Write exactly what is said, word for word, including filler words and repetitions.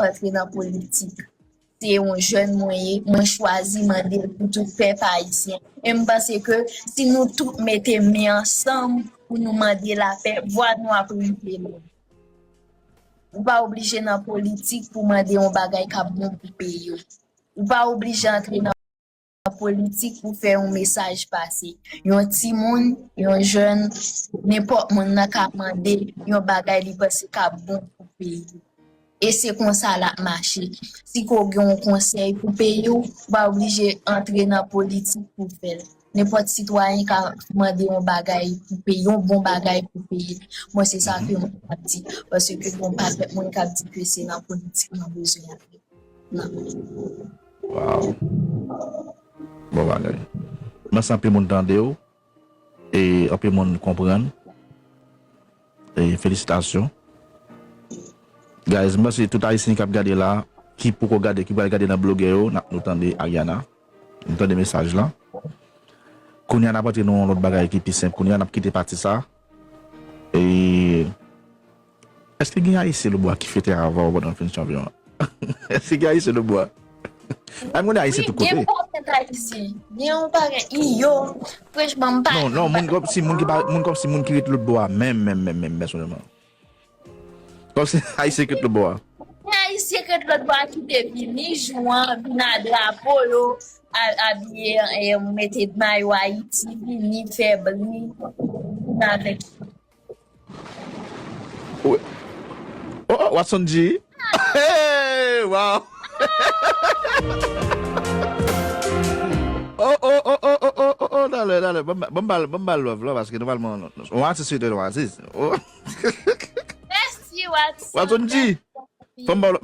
antre nan politik. Se yon jèn mwen ye, mwen chwazi mande l pou tout pèp ayisyen. E m panse ke si nou tout mete men ansanm pou nou mande lapè, vwa nou ap rive lwen. Ou pa oblije nan politik pou mande yon bagay k ap bon pou peyi w. Ou pa oblije antre nan politik pou fè yon mesaj pase. Yon timoun, yon jèn, nenpòt moun nan ka mande yon bagay li panse k ap bon pou peyi. E se konsa l ap mache. Si ke w gen yon konsèy pou peyi w, ou pa oblije antre nan politik pou fè l. Nenpòt sitwayen ka mande yon bagay pou peyi, yon bon bagay pou peyi. Mwen, se sa ke mwen ap di. Paske gen yon pakèt moun k ap di ke se nan politik nou bezwen antre. Wow. Bon bagay. Mèsi anpil moun tande w. E anpil moun konprann. E felisitasyon. Guys, mwen se tout Ayisyen k ap gade la, ki poko gade, ki pral gade nan blogè yo, n ap nou tande Ariana. Nou tande mesaj la. Kounye a n ap antre nan yon lòt bagay ki pi senp. Kounye a n ap kite pati sa. E Èske gen Ayisyen Lebwa ki fete avè w pandan w fin chanpyon an? Èske gen Ayisyen Lebwa? Ay, m konnen Ayisyen tout kote. Wi, gen pakèt Ayisyen. Gen yon pakèt. Iyo, franchman, m pa. Non, non, moun kòmsi, moun ki pa, moun kòmsi, moun ki ret lòt bò a, menm, menm, menm, menm, pèsonèlman. Kòmsi Ayisyen ki ret lòt bò a. Gen Ayisyen ki ret lòt bò a ki te vini, jou an, vin a drapo yo, a- abiye, e, mete mayo Ayiti, vini, fè bri, vin avèk. Wi. Oh, oh, Watson G. Hey, wow. Oh, oh, oh, oh, oh, oh, oh, oh, talè, talè. Bon, bon, bal, bon, bal love, love, paske nòmalman, yon atis se yon atis. Oh. Mèsi, Watson. Watson G. Fò m ba w,